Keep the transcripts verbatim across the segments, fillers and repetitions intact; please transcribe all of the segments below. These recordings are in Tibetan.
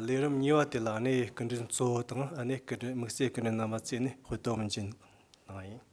ལས་རིམ་གཉིས་པ་དེ་ལ་ནི་སྐུ་མགྲོན་གཙོ་བོ་དང་ཨ་ནི་སྐུ་མགྲོན་དམིགས་བསལ་སྐུ་མགྲོན་རྣམ་པ་བཅས་ནས་དཔེ་སྟོན་མི་འཇིན་གནང་ཡིན།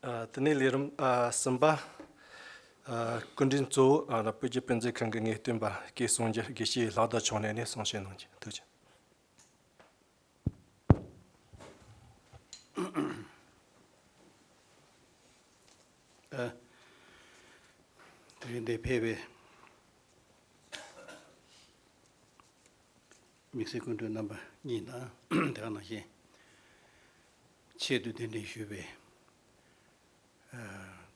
ཨ། དེ་ནས་ལས་རིམ་ཨ་གསུམ་པ། ཨ། སྐུ་མགྲོན་གཙོ་བོ་ཨ་བོད་ཀྱི་དཔེ་མཛོད་ཁང་གི་ངེས་སྟོན་པ་སྐུ་གསུང་རྒྱུ་དགེ་བཤེས་ལྷག་རྡོར་འཕྱོངས་ལགས་ནས་གསུང་བཤད་གནང་རྒྱུ། ཐུགས་རྗེ་ཆེ། ཨ། དེ་རིང་འདིར་ཕེབས་པའི་དམིགས་བསལ་སྐུ་མགྲོན་རྣམ་པ་གཉིས་དང་། དེ་ག་ནང་བཞིན་ཆེད་དུ་གདན་འདྲེན་ཞུས་པའི་ཨ་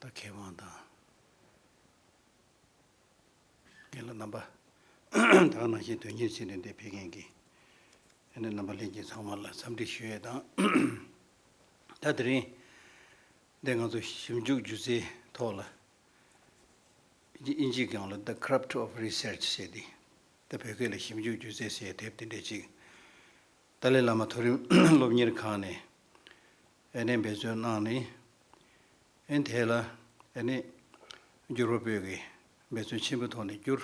ད་མཁས་དབང་དང་། རྒན་ལགས་རྣམ་པ། ད་ག་ནང་བཞིན་དོན་གཉེར་ཆེད་དུ་འདིར་ཕེབས་མཁན་གྱི་ཨ་ནི་རྣམ་པ་ལྷན་རྒྱས་ཚང་མ་ལ་འཚམས་འདྲི་ཞུ་ཡས་དང་། ད་དེ་རིང་འདི་ང་ཚོ་ཞིབ་འཇུག་སྒྱུ་རྩལ་ཐོག་ལ། དབྱིན་ཇིའི་སྒང་ལ་The Craft of Research ཟེར་ཏེ། ད་བོད་སྐད་ལ་ཞིབ་འཇུག་སྒྱུ་རྩལ་ཟེར་དེབ་དེ་འདྲ་ཅིག་ཏཱ་ལའི་བླ་མ་མཐོ་རིམ་སློབ་གཉེར་ཁང་ནས་ཨ་ནི་འབད་བརྩོན་གནང་ནས། ཨ་ནི་དེ་ལ་ཨ་ནི་བསྒྱུར་བ་པོས་ཀྱིས་འབད་བརྩོན་ཆེན་པོའི་ཐོག་ནས་བསྒྱུར།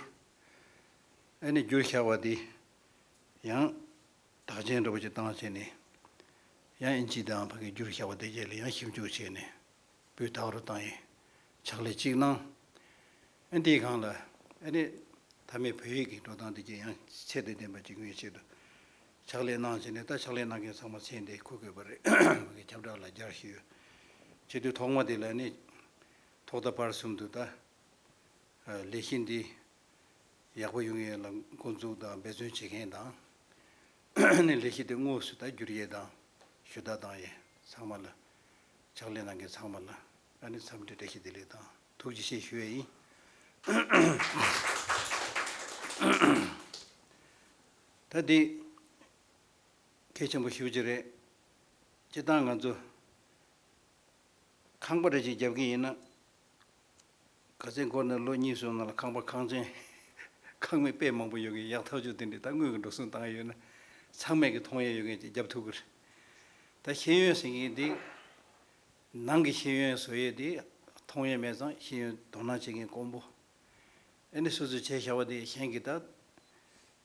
ཨ་ནི་བསྒྱུར་བཞག་པ་འདི་ཡང་དག་ཆེན་འདྲ་པོ་ཅིག་བཏང་བྱས་ནས། ཡང་དབྱིན་ཇི་དང་ཕ་གིར་བསྒྱུར་བཞག་པ་དེ་རྗེས་ལ་ཡང་ཞིབ་འཇུག་བྱས་ནས་སྤུས་དག་རུ་བཏང་ཡས་ཕྱག་ལས་གཅིག་གནང་། ཨ་ནི་དེའི་སྒང་ལ་ཨ་ནི་མཐའ་མའི་བོད་ཡིག་གི་འགྲོ་སྟངས་དེ་གྱད་ཡང་ཚད་དང་ལྡན་པ་ཅིག་ཡོང་ཡས་ཆེད་དུ་ཕྱག་ལས་གནང་བྱས་ནས། ད་ཕྱག་ལས་གནང་མཁན་ཚང་མ་མཚན་དེ་འཁོད་དགོས་པ་རེད། ཕ་གིར་ཁྱབ་བསྒྲགས་ལ་སྦྱར་ཞུས། བྱེད་དུས་ཐོག་མ་དེ་ལ་ནི་ཐོག་མཐའ་བར་གསུམ་དུ་ད་ལས་གཞི་འདི་ཡག་པོ་ཡོང་ཡས་ལ་འགོ་འཛུགས་དང་འབད་བརྩོན་བྱེད་མཁན་དང་། ནི་ལས་གཞི་དེ་དངོས་སུ་ད་བསྒྱུར་ཡས་དང་ཞུ་དག་བཏང་ཡས་ཚང་མ་ལ། ཕྱག་ལས་གནང་མཁན་ཚང་མ་ལ་ཨ་ནི་འཚམས་འདྲི་བཀྲ་ཤིས་བདེ་ལེགས་དང་ཐུགས་རྗེ་ཆེ་ཞུ་ཡས་ཡིན། ད་འདི་གལ་ཆེན་པོ་ཞེ་པོ་ཅིག་རེད། སྤྱིར་བཏང་ང་ཚོ་ཁང་པ་འདྲ་ཅིག་རྒྱབ་ཀྱི་ཡིན་ན། ག་ཚོད་འགོར་ན་ལོ་གཉིས་གསུམ་ནང་ལ་ཁང་པ་ཁང་ཆེན། ཁང་མིག་དཔེ་མང་པོ་ཡོད་མཁན། ཡག་ཐག་ཆོད་དེ་འདྲ་ད་དངུལ་གྱི་འགྲོ་སོང་བཏང་ཡོད་ན་ཚང་མས་ཀྱིས་མཐོང་ཡས་ཡོད་མཁན་ཅིག་རྒྱབ་ཐུབ་ཀྱི་རེད། ད་ཤེས་ཡོན་ཟེར་མཁན་འདི། ནང་གི་ཤེས་ཡོན་བཟོ་ཡས་དེ་མཐོང་ཡས་མེད་ཙང་། ཤེས་ཡོན་དོ་སྣང་བྱེད་མཁན་དཀོན་པོ། ཨ་ནི་སོ་སོས་བྱས་བཞག་པ་དེ་གཞན་གྱིས་ད་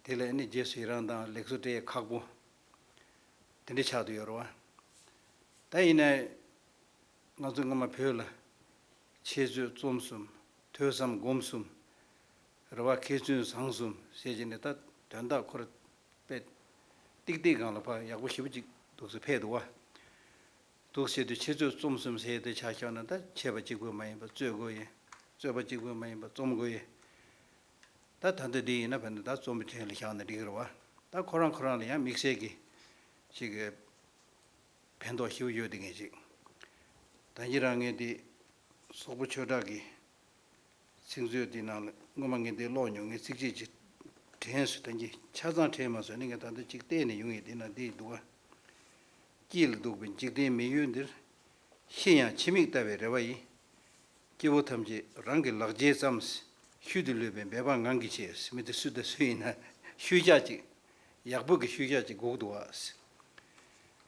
དེ་ལ་ཨ་ནི་རྗེས་སུ་ཡི་རང་དང་ལེགས་སོ་སྤྲད་ཡས་ཁག་པོ་དེ་འདྲ་ཆགས་བསྡད་ཡོད་རེད་བ། ད་ཡིན་ནའི་ང་ཚོ་སྔོན་མ་བོད་ལ་འཆད་རྩོད་རྩོམ་གསུམ། ཐོས་བསམ་སྒོམ་གསུམ། རེད་བ། མཁས་བཙུན་བཟང་གསུམ་ཟེར་བྱས་ནས་ད་དོན་དག་ཁོ་རང་དཔེ་ཏིག་ཏིག་སྒང་ལ་ཕར་ཡག་པོ་ཞེ་པོ་ཅིག་འདུག་སེ་ཕེབས་འདུག་བ། འདུག་ཟེར་དུས་འཆད་རྩོད་རྩོམ་གསུམ་ཟེར་དེ་ཆ་བཞག་ན། ད་འཆད་པ་གཅིག་པུ་མ་ཡིན་པ་རྩོད་དགོས་ཡས། རྩོད་པ་གཅིག་པུ་མ་ཡིན་པ་རྩོམ་དགོས་ཡས། ད་ད་ལྟ་འདི་ཡིན་ན་བས་ན་ད་རྩོམ་པའི་གྲས་ལ་བཞག་ན་འགྲིག་གི་རེད་བ། ད་ཁོ་རང་ཁོ་རང་ལ་ཡང་དམིགས་བསལ་གྱི་ཅིག་གི་ཕན་ཐོགས་ཞེ་པོ་ཡོད་དེ་ངས་ཅིག་ད་གིན་རང་ངས་འདི་སོག་པོ་ཆོས་གྲགས་ཀྱི་ཚིག་མཛོད་འདི་ནང་ལ་སྔོན་མ་ངས་འདི་ཀློག་མྱོང་། ངས་ཚིགས་བཅད་ཅིག་དྲན་སོང་། ད་གིན་ཆ་ཚང་དྲན་མ་སོང་། ནི་ངས་ད་ལྟ་ཅིག་བལྟས་ནས་ཡོང་ཡས། འདི་ན་འདི་འདུག་ག་སྐྱིད་ལ་སྡུག་པའི་འཇིག་རྟེན་མི་ཡུལ་འདིར། ཤི་ཡང་ཕྱི་མིག་ལྟ་བའི་རེ་བ་ཡིས། སྐྱེ་བོ་ཐམས་ཅད་རང་གི་ལག་རྗེས་ཙམ། ཤུལ་དུ་ལུས་པའི་འབད་པ་ངང་གིས་ཆེ། མི་དེ་སུ་དང་སུ་ཡིན་ན་ཤུལ་བཞག་ཅིག་ཡག་པོ་གི་ཤུལ་བཞག་ཅིག་དགོས་འདུག་བ།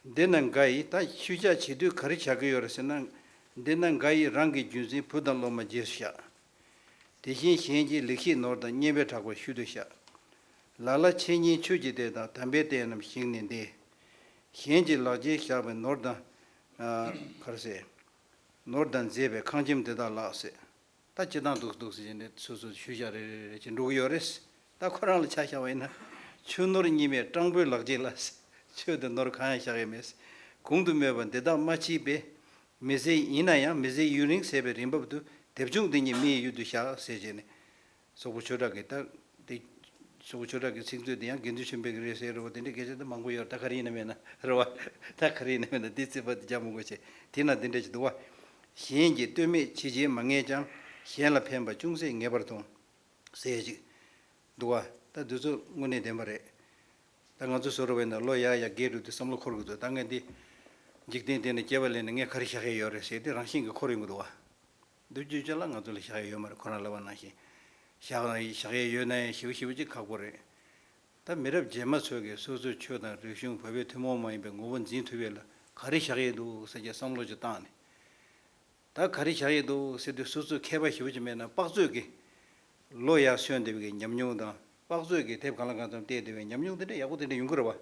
འདི་ན་འགའ་ཡིས། ད་ཤུལ་བཞག་བྱེད་དུས་ག་རེ་བྱ་གི་ཡོད་རེད་ཟེར་ན། འདི་ན་འགའ་ཡིས་རང་གི་རྒྱུད་འཛིན་བུ་དང་སློབ་མ་རྗེས་སུ་བཞག་དེ་བཞིན་གཞན་གྱི་ལེགས་བཤད་ནོར་དང་སྙན་པའི་གྲགས་པ་ཤུལ་དུ་བཞག་ལ་ལ་འཆད་ཉན་ཆོས་ཀྱི་སྡེ་དང་དམ་པའི་བསྟན་རྣམས་ཞིང་ནས་འདས། གཞན་གྱི་ལག་རྗེས་བཞག་པའི་ནོར་དང་། ཨ། ག་རེ་ཟེར། ནོར་དང་མཛེས་པའི་ཁང་ཁྱིམ་དེ་དག་ལགས་ཟེར། ད་སྤྱིར་བཏང་འདུག་འདུག་ཟེར་གྱིན་ནས་སོ་སོ་ཤུལ་བཞག་རེ་རེ་རེ་བྱས་འགྲོ་གི་ཡོད་རེད། ད་ཁོ་རང་ལ་ཆ་བཞག་པ་ཡིན་ན། ཆོས་ནོར་གཉིས་མེད་སྤྲང་པོའི་ལག་རྗེས་ལ། ཆོས་དང་ནོར་གང་ཡང་བཞག་ཡས་མེད། གོང་དུ་སྨོས་པ་འདི་དག་མ་མཆིས་པས། མི་ཟད་ཡིན་ན་ཡང་མི་ཟད་ཡུན་རིང་ཟད་པའི་རིན་འབབ་ཏུ། སྡེབ་ཆུང་འདི་ཉིད་མི་ཡི་ཡུལ་དུ་བཞག་ཟེར་བྱས་ནས། སོག་པོ་ཆོས་གྲགས་ཀྱིས་ད་དེ་ སོག་པོ་ཆོས་གྲགས་ཀྱི་ཚིག་མཛོད་དེ་ཡང་དགེ་འདུན་ཆོས་འཕེལ་གྱི་རེད་ཟེར་རོ། དེ་འདྲའི་སྐད་ཆ་དེ་མང་པོ་ཡོད་རེད། ད་ག་རེ་ཡིན་ན་མེད་ན་རེད་བ། ད་ག་རེ་ཡིན་ན་མེད་ན་དེ་རྩིས་པ་དེ་རྒྱག་མི་དགོས་བྱས། དེ་ན་དེ་འདྲ་ཞིག་འདུག་བ། གཞན་གྱིས་ལྟོས་མེད་ཕྱི་བྱེད་མ་ངེས་ཀྱང་། གཞན་ལ་ཕན་པ་ཅུང་ཟད་ངེས་པར་མཐོང་། ཟེར་ཞིག་འདུག་བ། ད་འདི་ཚོ་དངོས་གནས་བདེན་པ་རེད། ད་ང་ཚོ་བཟོ་འདྲ་བས་ན་ལོ་ཡག་ཡག་རྒས་འགྲོ་དུས་བསམ་བློ་འཁོར་གི་འདུག་ད་ངས་འདི་འཇིག་རྟེན་འདི་ནས་སྐྱེ་བ་ལེན་ནས་ངས་ག་རེ་བཞག་ཡས་ཡོད་རེད་ཟེར་དེ་རང་བཞིན་གྱིས་འཁོར་ཡོང་གི་འདུག་བ། འདུག་རྒྱུ་ཅན་ལ་ང་ཚོ་ལ་བཞག་ཡས་ཡོད་མ་རེད། ཁོ་རང་ལབ་པ་ནང་བཞིན་བཞག་ན་བཞག་ཡས་ཡོད་ན་ཡང་ཞེ་པོ་ཞེ་པོ་ཅིག་ཁག་པོ་རེད། ད་མི་རབས་རྗེས་མ་ཚོས་ཀྱིས་སོ་སོའི་ཆོས་དང་རིག་གཞུང་བོད་པའི་ཐུན་མོང་མ་ཡིན་པའི་ངོ་བོ་འཛིན་ཐུབ་ཡས་ལ་ག་རེ་བཞག་ཡས་འདུག་ཟེར་གྱི་བསམ་བློ་ཅིག་བཏང་ནས། ད་ག་རེ་བཞག་ཡས་འདུག་ཟེར་དུས་སོ་སོའི་མཁས་པ་ཞེ་པོ་ཅིག་མེད་ན་དཔག་ཚོད་ཀྱིས་ལོ་ཡར་སོན་བསྡད་པའི་ཉམས་མྱོང་དང་དཔག་ཚོད་ཀྱིས་དེབ་གང་ལ་གང་འཚམ་བལྟས་བསྡད་པའི་ཉམས་མྱོང་དེ་འདྲ་ཡག་པོ་དེ་འདྲ་ཡོང་གི་རེད་བ།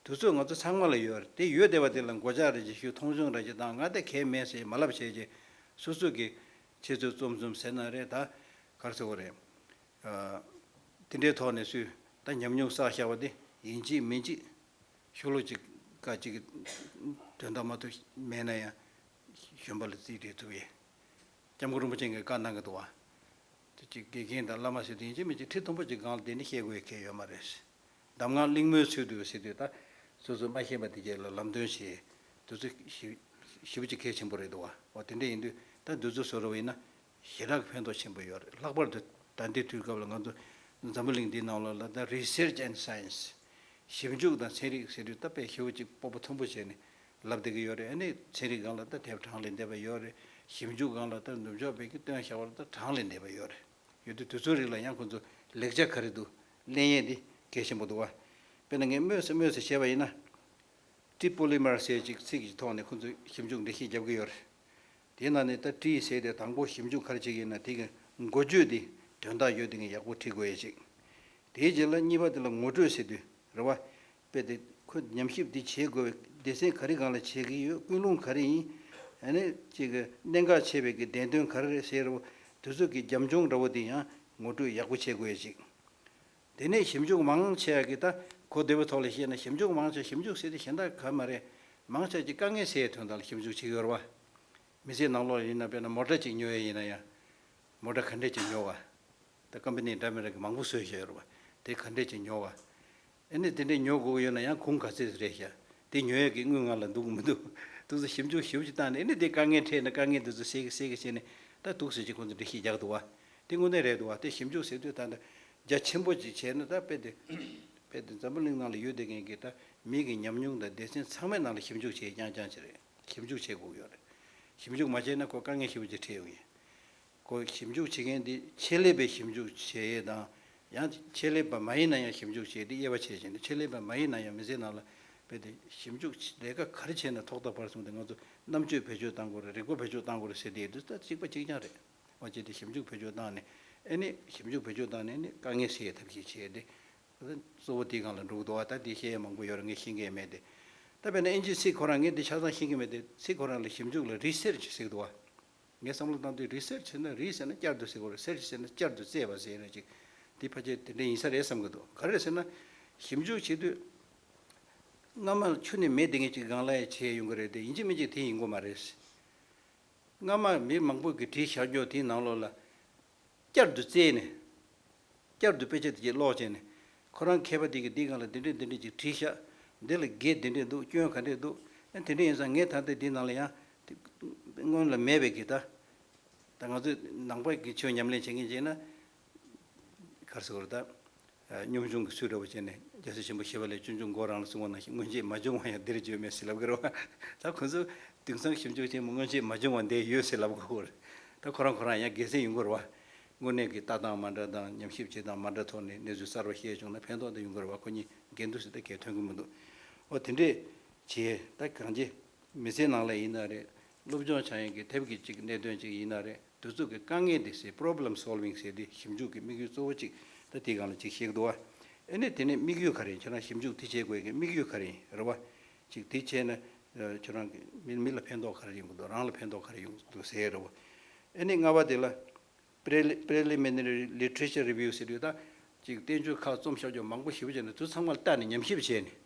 དུས་ཚོད་ང་ཚོ་ཚང་མ་ལ་ཡོད་རེད། དེ་ཡོད་བསྡད་པ་དེ་ལ་མགོ་ལྕག་རེ་ཅིག་གཞུ། མཐོང་ཆུང་རེ་ཅིག་བཏང་། ང་དེ་གལ་མེད་ཟེར་མ་ལབ་བྱས་རྗེས་སོ་སོ་གི་ཆེད་ཚོད་རྩོམ་རྩོམ་ཟེར་ན་རེད། ད་ག་རེ་ཟེར་དགོས་རེད། དེ་འདྲའི་ཐོག་ནས་སུས་ད་ཉམས་མྱོང་བསགས་བཞག་པ་དེ་ཡིན་གཅིག་མིན་གཅིག་ཤོ་ལོ་གཅིག་ཀ་གཅིག་གི་དོན་དག་མ་གཏོགས་མེད་ན་ཡང་གཞོན་པ་ལ་རྩིས་སྤྲད་ཐུབ་ཡས། སྐྱབས་མགོན་རིན་པོ་ཆེ་གིས་བཀའ་གནང་གི་འདུག་བ། དེ་གཅིག་དགེ་རྒན་དང་བླ་མ་ཟེར་དུས་ཡིན་གཅིག་མིན་གཅིག་ཁྲི་མཐོན་པོ་གཅིག་སྒང་ལ་བསྡད་ནས་བཤད་དགོས་ཡས་གལ་ཡོད་མ་རེད། གདམས་ངག་གླེང་མོལ་ཚུལ་དུ་ཟེར་དུས་ད་སོ་སོ་མ་ཤེས་པ་དེ་གས་ལ་ལམ་སྟོན་བྱེད་དུས་ཚོད་ཞིབ་ཞིབ་པོ་ཅིག་གལ་ཆེན་པོ་རེད་འདུག་བ། འོ་དེ་འདྲ་ཡིན་དུས་ད་འདི་ཚོ་བཟོ་འདྲ་བ་ཡིན་ན་ཞེ་དྲག་ཕན་ཐོགས་ཆེན་པོ་ཡོད་རེད། ལྷག་པར་དུ་ད་ལྟའི་དུས་སྐབས་ལ་ང་ཚོ་འཛམ་བུ་གླིང་འདིའི་ནང་ལོགས་ལ་ད་research and science ཞིབ་འཇུག་དང་ཚན་རིག་ཟེར་དུས་ད་དཔེ་ཞེ་པོ་ཅིག་སྤོབས་པ་མཐོན་པོ་བྱས་ནས་ལབ་བསྡད་ཀྱི་ཡོད་རེད། ཨ་ནི་ཚན་རིག་སྒང་ལ་ད་དེབ་གྲངས་ལས་འདས་པ་ཡོད་རེད། ཞིབ་འཇུག་སྒང་ལ་ད་ནུབ་ཕྱོགས་པའི་གི་སྟོན་བྱ་བ་ལ་ད་གྲངས་ལས་འདས་པ་ཡོད་རེད། ཡོད་དུས་དུས་ཚོད་རིགས་ལ་ཡང་ཁོང་ཚོ་ལེགས་ཆ་ག་རེ་འདུག་གླེང་ཡས་འདི་གལ་ཆེན་པོ་འདུག་བ། དཔེར་ན་ངས་སྨོས་སུ་སྨོས་སུ་བྱས་པ་ཡིན་ན། ཏྲི་པོ་ལི་མར་ཟེར་ཅིག་ཚིག་གི་ཐོག་ནས་ཁོང་ཚོས་ཞིབ་འཇུག་འགྲེལ་བཤད་རྒྱབ་ཀྱི་ཡོད་རེད། དེའི་ནང་ནས་ད་ཏྲི་ཟེར་དེ་དང་པོ་ཞིབ་འཇུག་ག་རེ་བྱེད་ཀྱི་ཡིན་ན་དེ་གི་འགོ་བརྗོད་དེ་དོན་དག་ཡོད་དེ་ངས་ཡག་པོ་བྲིས་དགོས་ཡས་ཅིག་དེའི་རྗེས་ལ་གཉིས་པ་དེ་ལ་ངོ་སྤྲོད་ཟེར་དུས་རེད་བ། དཔེ་དེ་ཁོ་ཉམས་ཞིབ་འདི་བྱེད་དགོས་པའི་སྡེ་ཚན་ག་རེ་སྒང་ལ་བྱེད་ཀྱི་ཡོད། ཀུན་སློང་ག་རེ་ཡིན། ཨ་ནི་ཅིག་གི་གནད་འགག་ཆེ་བའི་གི་བདེན་དོན་ག་རེ་རེད་ཟེར་རོ། དེ་ཚོ་གི་རྒྱབ་ལྗོངས་འདྲ་བོ་དེ་ཡང་ངོ་སྤྲོད་ཡག་པོ་བྱེད་དགོས་ཡས་ཅིག་དེ་ནས་ཞིབ་འཇུག་མང་ཆེ་བ་གི་ད་གོ་བདེ་བོ་ཐོག་ལ་བཤད་ན་ཞིབ་འཇུག་མང་ཆེ་ཞིབ་འཇུག་ཟེར་དེ་གཞན་དག་ག་མ་རེད། མང་ཆེ་གི་དཀའ་ངལ་སེལ་ཡས་དོན་དག་ལ་ཞིབ་འཇུག་བྱེད་ཀྱི་ཡོད་རེད་བ། མི་ཚེའི་ནང་ལོགས་ཡིན་ན་དཔེར་ན་མོ་ཊ་ཅིག་ཉོ་ཡས་ཡིན་ན་ཡང་། མོ་ཊ་ག་འདྲས་ཅིག་ཉོ་བ། ད་ཀམ་པ་ནི་འདྲ་མི་འདྲ་གི་མང་པོ་བཟོས་བཞག་ཡོད་རེད་བ། དེ་ག་འདྲས་ཅིག་ཉོ་བ། ཨ་ནི་དེ་འདྲས་ཉོ་དགོས་ཀྱི་ཡོད་ན་ཡང་གོང་ག་ཚད་རེད་ཤག་དེ་ཉོ་ཡས་ཀྱི་དངུལ་ང་ལ་འདུག་མི་འདུག་དེ་ཚོ་ཞིབ་འཇུག་ཞིབ་ཅིག་བཏང་ནས་ཨ་ནི་དེ་དཀའ་ངལ་འཕྲད་ན་དཀའ་ངལ་དེ་ཚོ་སེལ་གི་སེལ་གི་བྱས་ནས་ད་འདུག་ཟེར་གྱི་ཁོང་ཚོ་འགྲེལ་བཤད་རྒྱག་འདུག་བ། དེ་དངོས་གནས་རེད་འདུག་བ། དེ་ཞིབ་འཇུག་ཟེར་དུས་ད་ལྟ་རྒྱ་ཆེན་པོ་ཅིག་བྱས་ན་ད་དཔེ་དེ། དཔེ་དེ་འཛམ་བུ་གླིང་ནང་ལ་ཡོད་བསྡད་མཁན་གྱི་ད་མི་གི་ཉམས་མྱོང་དང་སྡེ་ཚན་ཚང་མའི་ནང་ལ་ཞིབ་འཇུག་བྱས་རྐྱང་རྐྱང་ཅིག་རེད། ཞིབ་འཇུག་བྱེད་དགོས་ཀྱི་ཡོད་རེད། ཞིབ་འཇུག་མ་བྱས་ན་ཁོ་དཀའ་ངལ་ཞེ་པོ་ཅིག་འཕྲད་ཡོང་ཡིན། ཁོ་ཞིབ་འཇུག་བྱེད་མཁན་དེ་ཆེད་ལས་པའི་ཞིབ་འཇུག་བྱེད་ཡས་དང་། ཡང་ཆེད་ལས་པ་མ་ཡིན་ན་ཡང་ཞིབ་འཇུག་བྱེད་དེ་དབྱེ་བ་ཕྱེ་བྱས་ནས་ཆེད་ལས་པ་མ་ཡིན་ན་ཡང་མི་ཚེ་ནང་ལ་དཔེ་དེ་ཞིབ་འཇུག་ལས་ཀ་ག་རེ་བྱས་ན་ཐོག་མཐའ་བར་གསུམ་དུ་ང་ཚོ་རྣམ་དཔྱོད་བེད་སྤྱོད་གཏང་དགོས་རེད། རིག་པ་བེད་སྤྱོད་གཏང་དགོས་རེད་ཟེར་དེ་དུས་ད་གཅིག་པ་གཅིག་རྐྱང་རེད། འོ་བྱས་ཏེ་ཞིབ་འཇུག་བེད་སྤྱོད་བཏང་ནས་ཨེ་ནི་ཞིབ་འཇུག་བེད་སྤྱོད་བཏང་ནས་ཨེ་ནི་དཀའ་ངལ་སེལ་ཡས་ཐབས་ཤེས་བྱས་ཏེ། གཙོ་བོ་དེའི་སྒང་ལ་འགྲོ་གི་འདུག་བ། ད་དེ་བཤད་ཡས་མང་པོ་ཡོད་རེད། ངས་ཤེས་མཁན་མེད་དེ། ད་དཔེར་ན་ཨིན་ཇིའི་ཚིག་ཁོ་རང་ངས་འདི་ཆ་ཚང་ཤེས་ཀྱི་མེད་དེ། ཚིག་ཁོ་རང་ལ་ཞིབ་འཇུག་ལ་research ཟེར་གི་འདུག་བ། ངས་བསམ་བློ་བཏང་དུས་research ཟེར་ན་re ཟེར་ན་བསྐྱར་དུ་ཟེར་དགོས་རེད། search ཟེར་ན་བསྐྱར་དུ་བཙལ་བ་ཟེར་ན་ཅིག་འདི་ཕལ་ཆེར་དེ་འདྲ་ཡིན་ས་རེད་བསམ་གི་འདུག་ག་རེ་རེད་ཟེར་ན། ཞིབ་འཇུག་བྱེད་དུས་སྔ་མ་ཆུ་ནས་མེ་དེ་ངས་ཅིག་སྒང་ལ་ཡ་བྱས་ཡོང་གི་རེད་དེ། ཡིན་གཅིག་མིན་གཅིག་དེ་ཡིན་དགོས་མ་རེད། སྔ་མ་མི་མང་པོ་གིས་བྲིས་བཞག་རྒྱུ་དེའི་ནང་ལོགས་ལ་བསྐྱར་དུ་བཙལ་ནས། བསྐྱར་དུ་དཔེ་ཆ་དེ་གྱད་ཀློག་བྱས་ནས། ཁོ་རང་མཁས་པ་དེ་གིས་འདིའི་སྒང་ལ་འདི་འདྲས་འདི་འདྲས་ཅིག་བྲིས་ཤག་འདི་ལ་དགེ་འདི་འདྲས་འདུག་སྐྱོན་ག་འདྲས་འདུག་ཨ་དེ་འདྲས་ཡིན་ཙང་ངས་ད་ལྟ་འདིའི་ནང་ལ་ཡང་དེ་སྔོན་ལ་མེད་པའི་གི་ད། ད་ང་ཚོས་ནང་པ་གི་ཆོས་ཉམས་ལེན་བྱེད་མཁན་བྱས་ན། ག་རེ་ཟེར་དགོས་རེད་ད། སྙོམས་ཆུང་གི་ཚུལ་འདྲ་བོ་བྱས་ནས་རྒྱལ་སྲས་ཆེན་པོ་ཞི་བ་ལྷས་སྤྱོད་འཇུག་མགོ་རང་ལ་གསུངས་པ་ནང་བཞིན། སྔོན་ཆད་མ་བྱུང་བ་ཡང་འདིར་བརྗོད་མེད་ཟེར་ལབ་ཀྱི་རེད་བ། ད་ཁོ་ཚོ་དེང་སང་ཞིབ་འཇུག་བྱས་མོ་སྔོན་ཆད་མ་བྱུང་བ་འདིར་ཡོད་ཟེར་ལབ་དགོས་རེད། ད་ཁོ་རང་ཁོ་རང་ཡང་དགེ་མཚན་ཡོང་གི་རེད་བ། དངོས་གནས་ཀྱི་ལྟ་སྟངས་མ་འདྲ་དང་ཉམས་ཞིབ་བྱེད་སྟངས་མ་འདྲ་ཐོག་ནས་གནས་ཚུལ་གསར་བ་ཤེས་བྱུང་ན་ཕན་ཐོགས་དེ་ཡོང་གི་རེད་བ། ཁོ་གཉིས་འགལ་འདུ་ཟེར་ད་གལ་ཐོན་གི་མི་འདུག་འོ་དེ་འདྲས་བྱས་ད་གང་ཅི། མི་ཚེ་ནང་ལ་ཡིན་ན་རེད། སློབ་སྦྱོང་བྱ་ཡག་གི་དེབ་ཀྱི་ཅིག་གནད་དོན་ཅིག་ཡིན་ན་རེད། དེ་ཚོ་གི་དཀའ་ངལ་འདི་སེལ། problem solving ཟེར་དེ་ཞིབ་འཇུག་གི་དམིགས་ཡུལ་གཙོ་བོ་ཅིག་ད་དེའི་སྒང་ལ་ཅིག་བཤད་ཀྱི་འདུག་བ། ཨ་ནི་དེ་ནས་དམིགས་ཡུལ་ག་རེ་ཡིན། ཁྱོད་རང་ཞིབ་འཇུག་དེ་བྱེད་དགོས་ཀྱི་དམིགས་ཡུལ་ག་རེ་ཡིན་རེད་བ། ཅིག་དེ་བྱས་ན་ཁྱོད་རང་གི་མི་མི་ལ་ཕན་ཐོགས་ག་རེ་ཡོང་གི་འདུག་རང་ལ་ཕན་ཐོགས་ག་རེ་ཡོང་གི་འདུག་ཟེར་རེད་བ། ཨ་ནི་ལྔ་པ་དེ་ལ། Preli- preliminary literature review ཟེར་དུས་ད་ཅིག་བསྟན་བཅོས་ཁག་རྩོམ་བཞག་རྒྱུ་མང་པོ་ཞེ་པོ་བྱས་ནས་དུས་ཚང་མ་ལ་ལྟ་ནས་ཉམས་ཞིབ་བྱས་ནས།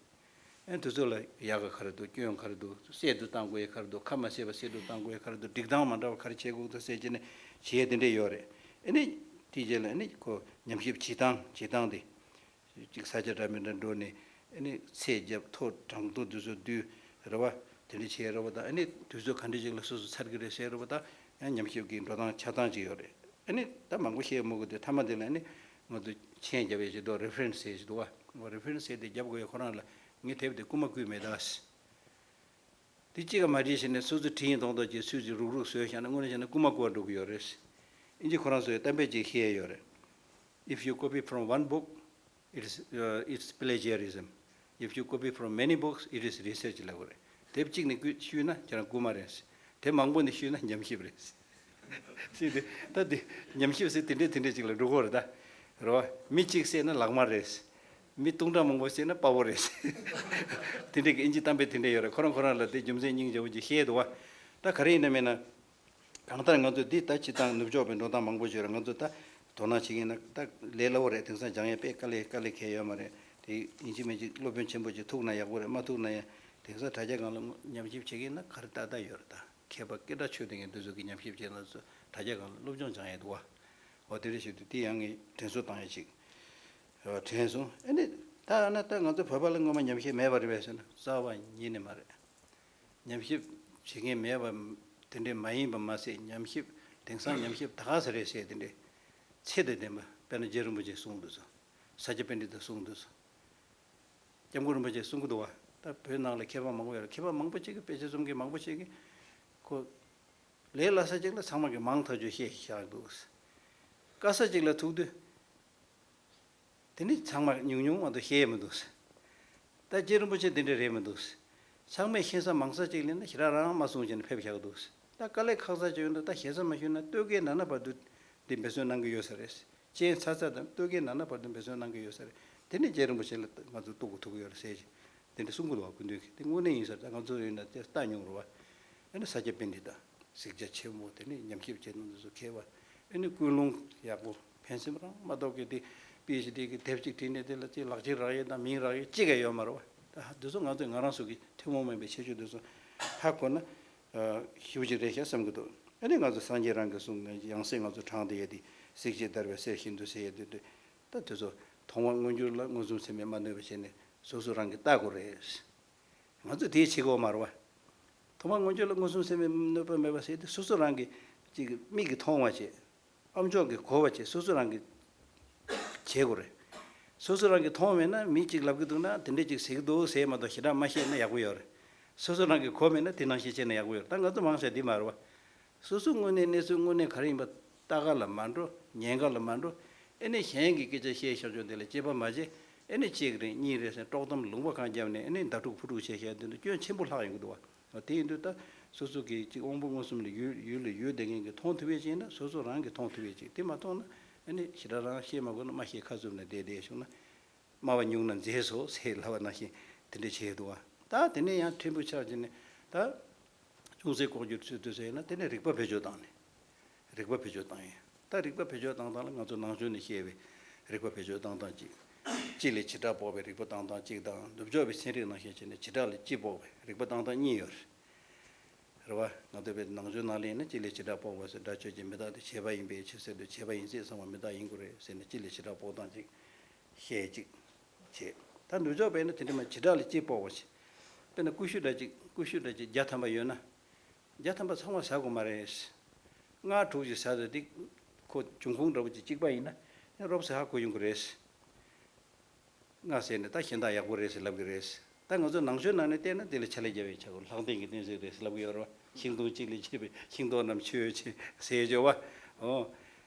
ཨ་དེ་ཚོ་ལ་ཡག་ག་ག་རེ་འདུག་སྐྱོན་ག་རེ་འདུག་གསལ་དུ་བཏང་དགོས་ཡ་ག་རེ་འདུག་ཁ་མ་གསལ་བ་གསལ་དུ་བཏང་དགོས་ཡ་ག་རེ་འདུག་སྒྲིག་སྟངས་མ་འདྲ་བ་ག་རེ་བྱེད་དགོས་འདུག་ཟེར་བྱས་ནས་བྱེད་ཡ་དེ་འདྲས་ཡོད་རེད། ཨ་ནི་དེའི་རྗེས་ལ་ཨ་ནི་ཁོ་ཉམས་ཞིབ་བྱེད་སྟངས་བྱེད་སྟངས་དེ། ཅིག་ས་ཆ་འདྲ་མི་འདྲ་འགྲོ་ནས་ཨ་ནི་ཚེས་རྒྱབ་ཐོ་གྲངས་ཐོ་དུས་ཚོད་བསྡུས་རེད་བ། དེ་འདྲ་བྱས་རེད་བ། ད་ཨ་ནི་དུས་ཚོད་ག་འདྲ་ཅིག་ལ་སོ་སོ་ཚར་གི་རེད་ཟེར་རེད་བ། ད་ཡང་ཉམས་ཞིབ་ཀྱི་འགྲོ་སྟངས་ཆགས་སྟངས་ཅིག་ཡོད་རེད། ཨ་ནི་ད་མང་པོ་བཤད་མི་དགོས་དེ། མཐའ་མ་དེ་ལ་ཨ་ནི་ང་ཚོ་མཆན་རྒྱབ་ཡས་ཅིག་འདུག་རེ་ཕ་རེན་སི་ཟེར་ཅིག་འདུག་བ། རེ་ཕ་རེན་སི་ཟེར་དེ་རྒྱབ་དགོས་ཡ་ཁོ་རང་ལ་ངས་དེབ་དེ་རྐུ་མ་བརྐུས་མེད་ད། དེ་གཅིག་ག་མ་བྲིས་བྱས་ནས་སོ་སོ་བྲིས་ཡིན་མདོག་མདོག་ཅིག་སུས་ཅིག་རུག་རུག་བཟོས་བཞག་ན་དངོས་གནས་བྱས་ན་རྐུ་མ་རྐུ་བ་འགྲོ་གི་ཡོད་རེད། ཨིན་ཇི་ཁོ་རང་ཚོས་གཏམ་དཔེ་ཅིག་བཤད་ཡོད་རེད། If you copy from one book, it is, uh, it's plagiarism. If you copy from many books, it is research ལབ་དགོས་རེད། དེབ་གཅིག་ནས་བརྐུས་བཤུས་ན་ཁྱེད་རང་རྐུ་མ་རེད། དེབ་མང་པོ་ནས་བཤུས་ན་ཉམས་ཞིབ་རེད། ཟེར་ཏེ། ད་དེ་ཉམས་ཞིབ་ཟེར་དེ་འདྲས་དེ་འདྲས་ཅིག་ལ་འགྲོ་གི་རེད་ད། རེད་བ། མི་གཅིག་བསད་ན་ལག་དམར་རེད། མི་སྟོང་ཕྲག་མང་པོ་བསད་ན་དཔའ་བོ་རེད། དེ་འདྲས་ཀྱི་ཨིན་ཇི་གཏམ་དཔེ་དེ་འདྲས་ཡོད་རེད། ཁོ་རང་ཁོ་རང་ལ་དེ་རྒྱུ་མཚན་སྙིང་རྗེ་བོ་ཅིག་བཤད་འདུག་བ། ད་ག་རེ་ཡིན་ན་མིན་ན། གང་ལྟར་ང་ཚོ་འདི་ལྟ་སྤྱི་བཏང་ནུབ་ཕྱོགས་པའི་འགྲོ་སྟངས་མང་པོ་ཞིག་རེད། ང་ཚོ་ད་དོ་སྣང་བྱེད་ཀྱིན་ན་ད་ལས་སླ་བོ་རེད། དེང་སང་སྦྱང་ཡས་དཔེ་དཀའ་ལས་དཀའ་ལས་ཁེལ་ཡོད་མ་རེད། དེ་ཡིན་གཅིག་མིན་གཅིག་སློབ་དཔོན་ཆེན་པོ་ཅིག་ཐུག་ན་ཡག་པོ་རེད། མ་ཐུག་ན་ཡང་དེང་སང་དྲ་རྒྱ་སྒང་ལ་ཉམས་ཞིབ་བྱེད་ཀྱིན་ན་ག་རེ་ཏག་ཏག་ཡོད་རེད་ད། མཁས་པ་སྐད་གྲགས་ཆོད་བསྡད་མཁན་དེ་ཚོ་གི་ཉམས་ཞིབ་བྱས་ན་ཚོ་དྲ་རྒྱ་སྒང་ལ་སློབ་སྦྱོང་སྦྱང་ཡས་འདུག་བ། འོ་དེ་འདྲ་ཞིག་འདུག་དེ་ཡང་ངས་དྲན་གསོ་བཏང་ཡས་ཅིག་དྲན་སོང་། ཨ་ནི་ད་ཨ་ན་ད་ང་ཚོ་བོད་པ་ལ་སྔོན་མ་ཉམས་ཞིབ་མེད་པ་རེད་པས་ཟེར་ན་རྩ་བ་ཉིད་ནས་མ་རེད། ཉམས་ཞིབ་བྱེད་མཁན་མེད་པ་དེ་འདྲས་མ་ཡིན་པ་མ་ཟད། ཉམས་ཞིབ་དེང་སང་ཉམས་ཞིབ་ད་ག་ས་རེད་ཟེར་དེ་འདྲས་ཚད་དང་ལྡན་པ། དཔེར་ན་རྗེ་རིན་པོ་ཆེས་གསུངས་འདུག་སོ། ས་སྐྱ་པཎྜི་ཏས་གསུངས་འདུག་སོ། སྐྱབས་མགོན་རིན་པོ་ཆེས་གསུང་གི་འདུག་བ། ད་བོད་ནང་ལ་མཁས་པ་མང་པོ་ཡོད་རེད། མཁས་པ་མང་པོ་ཅིག་གིས། དཔེ་ཆ་རྩོམ་མཁན་མང་པོ་ཅིག་གིས་ཁོ་ལས་སླ་ས་ཅིག་ལ་ཚང་མ་གིས་མང་ཐག་ཆོད་བཤད་བཞག་འདུག། དཀའ་ས་ཅིག་ལ་ཐུག་དུས་དེ་ནི་ཚང་མ་ཉུང་ཉུང་མ་གཏོགས་བཤད་མི་འདུག། ད་རྗེ་རིན་པོ་ཆེ་འདི་འདྲ་རེད་མི་འདུག། ཚང་མས་ཤེས་ས་མང་ས་ཅིག་ལ་ནི་ཞེ་དྲག་རང་མ་གསུངས་བྱས་ནས་ཕེབས་བཞག་འདུག། ད་དཀའ་ལས་ཁག་ས་ཅིག་ཡོད་འདུག། ད་ཞེ་ས་མ་ཞུས་ན་སྟོད་ཀའི་ན་ན་བར་དུ་འདི་འབད་བརྩོན་གནང་གི་ཡོད་ས་རེད། གཅན་ཚ་ཚ་དང་སྟོད་ཀའི་ན་ན་བར་དུ་འབད་བརྩོན་གནང་གི་ཡོད་ས་རེད། དེ་ནི་རྗེ་རིན་པོ་ཆེ་ལ་ང་ཚོ་གཏུག་གི་ཐུག་གི་ཡོད་རེད་ཟེར་གྱི། དེ་འདྲ་གསུང་གི་འདུག་བ། སྐུ་མདུན་གྱིས། དེ་དངོས་གནས་ཡིན་ས་རེད། ད་ང་ཚོ་ཡིན་ན་དེ་ལྟ་མྱོང་རེད་བ། ཨ་ནི་ས་སྐྱ་པཎྜི་ཏ་གཟིགས་རྒྱ་ཆེན་མོ། དེ་ནི་ཉམས་ཞིབ་བྱེད་སྟངས་དེ་ཚོ་མཁས་པ། ཨ་ནི་ཀུན་སློང་ཡག་པོ། ཕན་སེམས་རང་མ་གཏོགས་ཀྱི་དེ་པི་ཨེཆ་ཌི་གི་དེབ་ཅིག་བྲིས་ནས་དེ་ལ་ཅིག་ལག་ཁྱེར་རག་ཡས་དང་མིང་རག་ཡས་ཅི་ག་ཡོད་མ་རེད་བ། ད་འདི་ཚོ་ང་ཚོས་ང་རང་ཚོ་གི་ཐུན་མོང་མིན་པའི་ཁྱད་ཆོས་འདི་ཚོ་ཧ་གོ་ན་ཞེ་པོ་ཅིག་རེད་ཤག་བསམ་གྱི་འདུག། ཨ་ནི་ང་ཚོ་སངས་རྒྱས་རང་གིས་གསུངས། ཡང་སྲིད་ང་ཚོ་དྲངས་བསྡད་ཡས་དེ། གཟིགས་ཕྱིར་དར་བའི་གསེར་བཞིན་དུ་ཟེར་ཡས་དེ་འདྲ། ད་དེ་ཚོ་མཐོང་བ་མངོན་གྱུར་ལ་མངོན་སུམ་ཚད་མས་མ་གནོད་པ་བྱས་ནས་སོ་སོ་རང་གིས་ལྟ་དགོས་རེད། ང་ཚོས་དེ་བྱེད་དགོས་མ་རེད་བ། མཐོང་བ་མངོན་གྱུར་ལ་མངོན་སུམ་ཚད་མས་གནོད་པ་མེད་པ་ཟེར་དེ་སོ་སོ་རང་གིས་ཅིག་མིག་གིས་མཐོང་བ་བྱས། ཨམ་ཅོག་གིས་གོ་བ་བྱས། སོ་སོ་རང་གིས་བྱེད་དགོས་རེད། སོ་སོ་རང་གིས་མཐོང་མེད་ན་མི་གཅིག་ལབ་ཀྱི་འདུག་ན་དེ་འདྲས་ཅིག་ཟེར་གྱི་འདུག་ཟེར་མ་གཏོགས་ཞེ་དྲག་མ་བཤད་ན་ཡག་པོ་ཡོད་རེད། སོ་སོ་རང་གིས་གོ་མེད་ན་དེ་ནང་བཞིན་བྱས་ན་ཡག་པོ་ཡོད་རེད། ད་ང་ཚོ་མང་ཆེ་འདི་མ་རེད་བ། སོ་སོ་དངོས་གནས་གནས་ཚུལ་དངོས་གནས་ག་རེ་ཡིན་པ་ལྟ་ག་ལ་མ་འགྲོ། ཉན་ག་ལ་མ་འགྲོ། ཨེ་ནས་གཞན་གྱི་སྐད་ཆ་བཤད་བཞག་ཆོག་དེ་ལ་དཔྱད་པ་མ་བྱེད། ཨེ་ནས་གཅིག་རེད་གཉིས་རེད་ཟེར་དཀྲོག་གཏམ་ལུང་པ་གང་བརྒྱབ་ནས་ཨེ་ནས་མདའ་དཀྲུག་ཕུ་དཀྲུག་བྱས་བཞག་དེ་འདྲ་སྐྱོན་ཆེན་པོ་ལྷག་ཡོང་གི་འདུག་བ། དེ་ཡིན་དུས་ད་སོ་སོ་གིས་གཅིག་དབང་པོ་མངོན་སུམ་ལ་ཡུལ་ཡུལ་ལ་ཡོད་བསྡད་མཁན་གྱིས་མཐོང་ཐུབ་ཡས་ཅིག་ཡིན་ན་སོ་སོ་རང་གིས་མཐོང་ཐུབ་ཡས་ཅིག། དེ་མ་མཐོང་ན་ཨེ་ནས་ཞེ་དྲག་རང་བཤད་མ་དགོས་ན་མ་བཤད་ཁ་བཙུམ་ནས་བསྡད་བསྡད་བྱུང་ན། སྨྲ་བ་ཉུང་ན་མཛེས་སོ་ཟེར་ལབ་པ་ནང་བཞིན་དེ་འདྲ་བྱས་འདུག་བ། ད་དེ་ནས་ཡང་ཕྲན་བུ་ཆགས་ཀྱི་ནས་ད་ཅུང་ཟད་ལྐོག་གྱུར་ཚུལ་དུ་ཟེར་ན་དེ་ནས་རིག་པ་བེད་སྤྱོད་བཏང་ནས། རིག་པ་བེད་སྤྱོད་བཏང་ཡིན། ད་རིག་པ་བེད་སྤྱོད་བཏང་སྟངས་ལ་ང་ཚོ་ནང་ཆོས་ནས་བཤད་པའི་རིག་པ་བེད་སྤྱོད་བཏང་སྟངས་གཅིག། སྤྱི་ལས་བྱེ་བྲག་དཔོག་པའི་རིག་པ་བཏང་སྟངས་གཅིག་དང་། ནུབ་ཕྱོགས་པའི་ཚན་རིག་ནང་བཞིན་བྱས་ནས་བྱེ་བྲག་ལས་སྤྱི་དཔོག་པའི་རིག་པ་བཏང་སྟངས་གཉིས་ཡོད་རེད། རེད་བ། ང་ཚོ་བོད་ནང་ཆོས་ནང་ལ་ཡིན་ན་སྤྱི་ལས་བྱེ་བྲག་དཔོག་པ་ཟེར། སྒྲ་ཆོས་ཅན། མི་རྟག་སྟེ། བྱས་པ་ཡིན་པའི་ཕྱིར་ཟེར་དུས་བྱས་པ་ཡིན་ཚད་བསམ་པ་མི་རྟག་ཡིན་དགོས་རེད་ཟེར་ནས་སྤྱི་ལས་བྱེ་བྲག་དཔོག་སྟངས་ཅིག་བཤད་ཅིག་བྱས། ད་ནུབ་ཕྱོགས་པས་ན་དེ་འདྲ་མ་བྱེ་བྲག་ལས་སྤྱི་དཔོག་པ་ཞིག། དཔེར་ན་ཀུ་ཤུ་འདྲ་ཅིག། ཀུ་ཤུ་འདྲ་ཅིག་བརྒྱ་ཐམ་པ་ཡོད་ན། བརྒྱ་ཐམ་པ་ཚང་མ་ཟ་དགོས་མ་རེད། ལྔ་དྲུག་ཅིག་ཟ་ཟེར་དུས་ཁོ་འབྱུང་ཁུངས་འདྲ་པོ་ཅིག་གཅིག་པ་ཡིན་ན་རོབ་ཙམ་ཧ་གོ་ཡོང་གི་རེད། ལྔ་ཟེར་ནས་ད་གཞན་དག་ཡག་པོ་རེད་ཟེར་ལབ་ཀྱི་རེད། ད་ང་ཚོ་ནང་ཆོས་ནང་ནས་བལྟས་ན་དེ་ལ་ཕྱག་ལས་རྒྱབ་པའི་ཆ་གོ། ལྷག་ལྡན་གྱི་གཏན་ཚིགས་རེད་ཟེར་ལབ་ཀྱི་ཡོད་རེད་བ། ཤིང་སྡོང་གཅིག་ལས་སྐྱེས་པའི་ཤིང་ཏོག་རྣམས་ཆོས་ཅན་ཟེར་བརྗོད་པ། ཨོ།